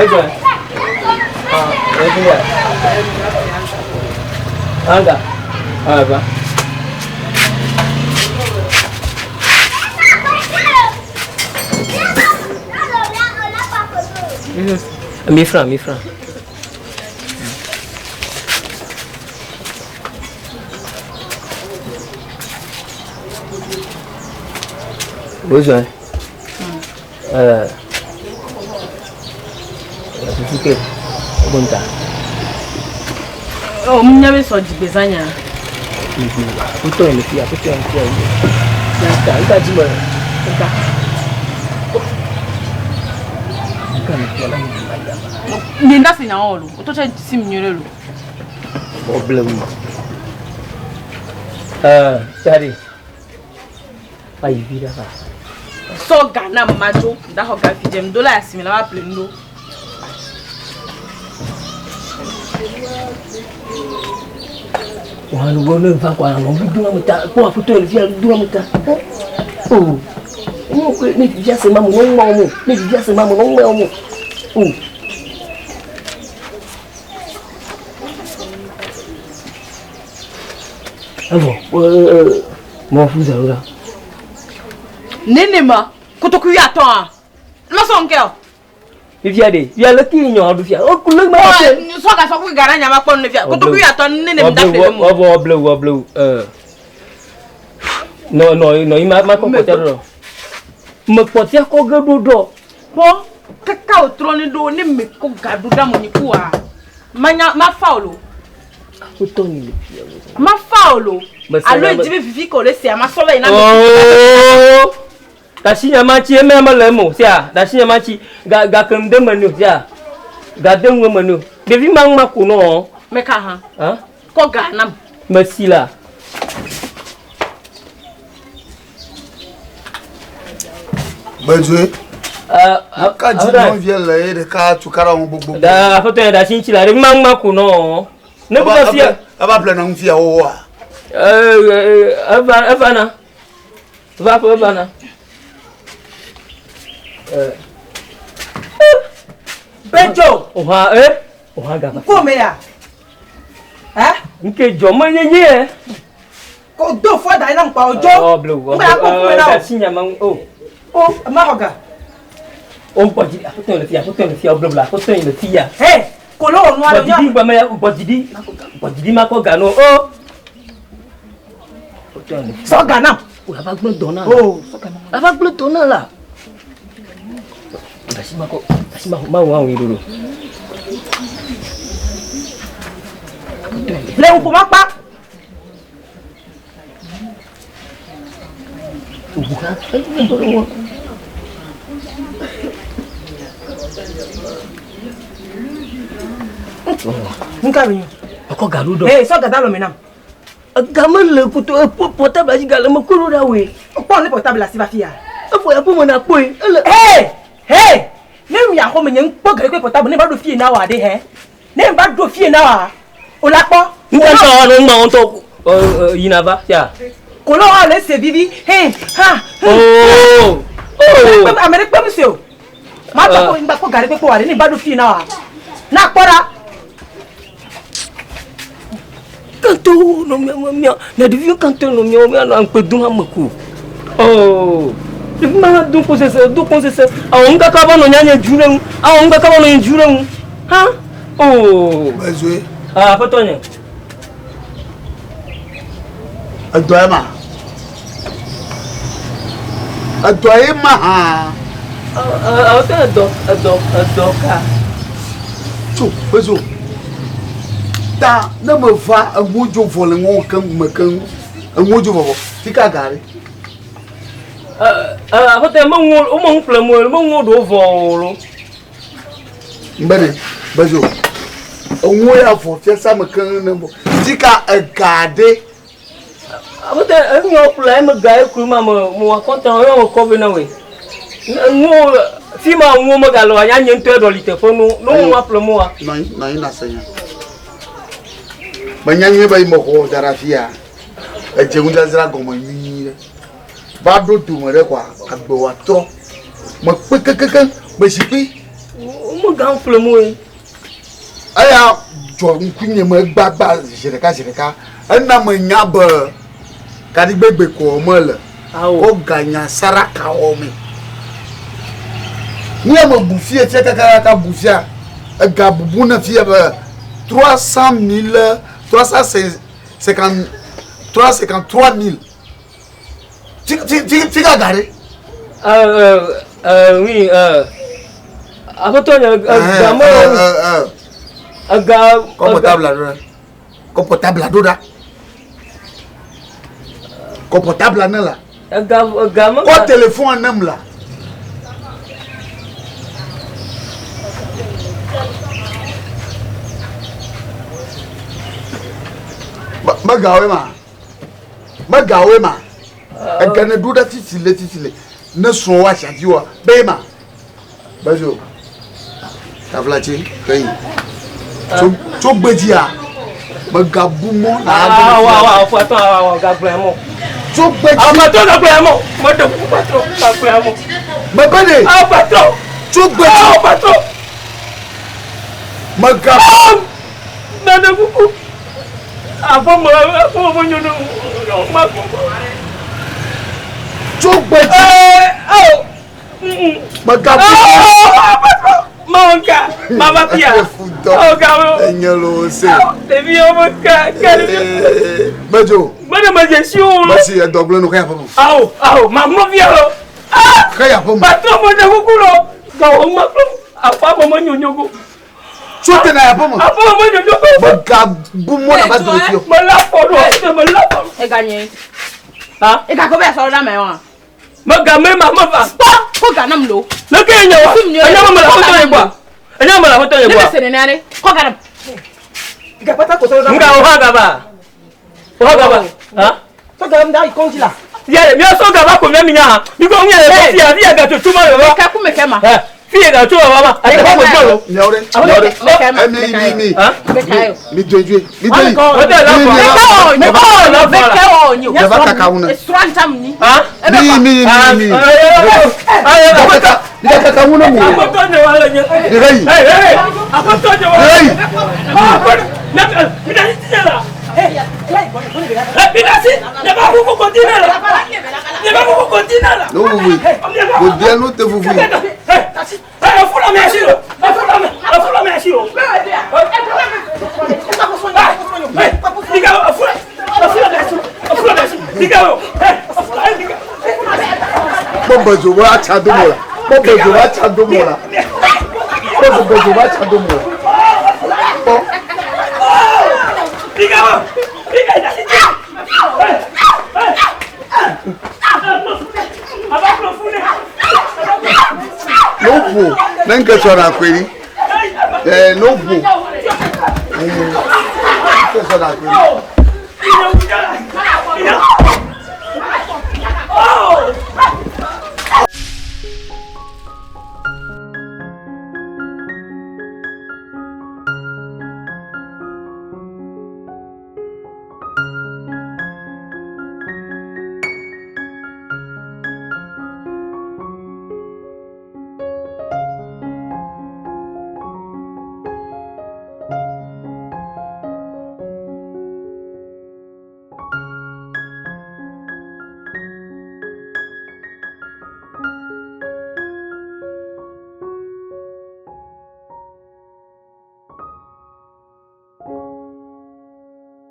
Wezɔ. Ah, wezɔ. Anga. Ah, va. Mifra, mifra. Wezɔ. Eh. Susu ke. Ogbonta. Oh, munya be sɔ dzigbezã nya. Aƒetɔ le fia, aƒetɔ le fia. Nka, nka dzi me. Nka. Nka le fia la mi ma ya. Mi nda se nya o lo. O to tse si mi nyuie lo. Problem. Eh, tari. Ayi vi ɖe va. Sɔ ga nam madzo, da xɔ ga fi dze ŋdo la asime la va ƒle nu ɖo. Wòhã nu gbɔ ne va kɔ anɔ vi do ame ta kpɔ aƒetɔ le fia do ame ta. O ne vivia se ma mo no ŋmɛ mo ne vivia se ma mo no ŋmɛ mo. O. Evɔ mɔ fu zã ɖo. Nenema kotoku wuiatɔ̃a? Mesɔ ŋke o. Fifia ɖe, fifia leke nyɔ aɖu fia. O ku le ma se. Sɔ ga sɔ ku ga na nya ma kpɔ nu fia. Kotoku wuiatɔ̃ nene mi da ƒle mo. Ɔbɔ ɔblewu ɔblewu. Eh. Nɔ nɔ nɔ yi ma ma kɔ kpɔtɛ ɖo. Me kpɔtɛ kɔ ge ɖo ɖɔ. Kpɔ kaka wòtrɔ ne ɖo ne me kɔ ga ɖo ɖa mo nyi kua. Manya mafa o lo. Wotɔ ni le fia. Mafa o lo. Alo edzi be vivi ko le sia masɔ be yina. Oh! Dasi nya ma tsi eme mele eme o sia. Dasi nya ma tsi ga ga ke ŋde me ni o sia. Ga de ŋu me ni o. Ɖevi ma ŋu ma ko nɔ. Meka hã. Hã? Kɔ ga nam. Mesi la. Gbedzoe. Nuka dzi nyɔnuvia le ye ɖeka tukaɖa ŋu gbogbo. Da aƒetɔ ya ɖe asi ŋuti la ɖevi ma ŋu ma ko nɔ. Ne kpɔ fia. Eva ƒle na ŋu fia woa. Eva eva na. Va ƒe eva na. Bedzo. Oha e. Oha gava. Ŋkume ya. Eh? Nke dzɔ menye nye. Ko do fɔ da ina mkpa ojo. Oh, blue. Mba ko kuma na. Dasi nya ma o. O, ma hoga. O gbɔ dzi aƒetɔ le fia, aƒetɔ le fia, o blue aƒetɔ le fia. Hey, kolo onu alo nya. Gbɔ dzi gbɔ me, gbɔ dzi di, gbɔ dzi di ma kɔ ga no. O. Sɔ ga na. O ava gblẽ dɔ na. O, sɔ ga na. Ava gblẽ dɔ na la. Dasi ma kɔ, dasi ma ma wɔ awu yi ɖoɖo. Le ŋku ma kpa. Nka bi nyo. Akɔ ga ɖo ɖɔ. Ee, sɔ ga da lɔ me nam. Ga mele koto portable dzi ga le me ko ɖo ɖa woe. Kpɔ ne portable asi va fia. Efɔ ya ƒome na kpɔe. Ele. Hey! Hey! Ne mi axɔ me nye ŋkpɔ ga ɖe portable ne va ɖo fie na wa ɖe hɛ. Ne va ɖo fie na wa. O la kpɔ. Ŋka ŋutɔ wa no ŋma ŋutɔ yina va fia. Kolo wa le se vivi. Hey, ha. Oh! Oh! Ame ɖe kpe mi se o. Ma tɔ ko ŋgba kpɔ ga ɖe kpekpe wa ɖe ne va ɖo fie na wa. Na kpɔ ɖa. Kanto no mia mia na ɖeviwo kanto no mia mia nɔ aŋkpe dom ame ko. Oh! Ɖevi ma do kpo sese do kpo sese. Awɔ ŋu kaka va nɔ nyanye dzu ɖe ŋu. Awɔ ŋu kaka va nɔ nye dzu ɖe ŋu. Ha? Oh! Mezoe. Ah, aƒetɔ nye. Edɔ ye ma. Edɔ ye ma hã. Aƒetɔ edɔ edɔ edɔ ka. Tso mezo. Ta ne meva eŋuwo dzo vɔ le ŋuwò keŋ me keŋ. Eŋuwo dzo vɔvɔ. Fika ga ɖe. Aƒetɔ me ŋuwo wome ŋu ƒlem o, me ŋuwo ɖewo vɔ o lo. Mbene bezo. Eŋuwo ya vɔ fiasa me keŋ ne vɔ. Fika ega ɖe. Aƒetɔ enuwo ƒle eme ga ye koe ma me me wɔ akɔnta wo me kɔ vɛ na woe. Enuwo fi ma enuwo megale o anya nye ŋutɔ ɖɔli teƒe no ne wo ƒle mo wa. Nɔ anyi nɔ anyi nase nya. Menya nyuie be yi mexɔ da ɖe afia. Edze nudzadzra gɔme nyuie ɖe. Va ɖo dome ɖe kɔa agbe wa trɔ. Mekpe kekekeŋ me zikpui. Wo Mega ƒle mo ye. Eya dzɔ ŋkunye me gbagba zi ɖeka zi ɖeka. Ena menya be kaɖigbegbe ko wɔm mele. Kɔ ganya saraka wɔ me. Nu ya mebu fia fia kakaka bu fia. Ega bubu ne fia be 300 mille, 350, 353 mille. Fi fi fi fi ka ga ɖe. Oui, aƒetɔ nye ega me. Ega. Kɔ portable ɖo ɖa. Kɔ portable ɖo ɖa. Kɔ portable ne la. Ega ega me. Kɔ téléphone nem la. Megawoe ma. Megawoe ma. Ege ne ɖo ɖe fifi le fifi le ne srɔ̃ wa asia wa be ma. Bezo. Taflatse keyi. Tso tso gbedzia. Megabu mɔ na Ah, wa wa patron wa wa gagblẽ mɔ. Tso gbedzi. Ah, patron gagblẽ mɔ. Meɖe kuku patron gagblẽ mɔ. Mebe ɖe. Ah, patron. Tso gbedzi. Ah, patron. Mega. Ah, meɖe kuku. Afɔ me afɔ me nyo ne ma kɔ. Tso gbedzi. Eh, oh. Mega. Mawonka, mama pia. Futɔ. Enye lo se. Ɖevi wo me ka ka ɖevi. Bedzo. Mene me dze si wo. Mesi edɔ gblẽ nu xe ya ƒe me. Awo awo ma mlɔ fia lo. Xe ya ƒe me. Patron me ɖe kuku lo. Gawɔ ma kplɔ aƒa me me nyonyo go. Tso te na ya ƒe me. Aƒa me me nyonyo go. Mega bu mɔ na va do fi o. Me la fɔ ɖo me la fɔ. Ega nye. Ha? Ega ko be asɔ ɖe ame wa. Mega me ma me va. Kpɔ ko ga nam lo. Ne ke nye wa. Enya me le aƒetɔ nye gbɔa. Enya me le aƒetɔ nye Ne gbɔa. me se nenea ɖe kɔ ga nam. Nga wo hã gaba. Wo hã gaba. Ha? Sɔ ga nam da yi kɔnji la. Fia mi sɔ gaba ko mi mi nya ha. Mi ko mi le fia fia ga tso ma le va. Meka ku meke ma. Eh, fia ga tso ma va. Ate ko ko lo. Miawo ɖe. Miawo ɖe. Meka ma. Mi mi mi. Ha? Meka yo. Mi doe dzoe. Mi doe. O te la Mi fɔ. mi Meka o la. meka o meka o nyo. Yava kaka ŋu ne. Esrɔ̃ ntam ni. Ha? Mi mi mi mi. Aƒetɔ Mi kaka ŋu ne mu. nye wa le nye. Mi xe yi. Hey, hey, aƒetɔ nye wa. Hey. Aƒetɔ, ne mi na si la. Eh, mi na si. Ne ba kuku continue la. Ne ba kuku continue la. No vuvui. Wo bia no te vuvui. Kpɔ bedzo be atsa do mo la. Kpɔ bedzo be atsa do mo la. Kpɔ bedzo be atsa do mo la. Kpɔ. No ƒo. Ne ŋke sɔ na koe ni. Ɛɛ no ƒo. Ŋke sɔ na koe ni.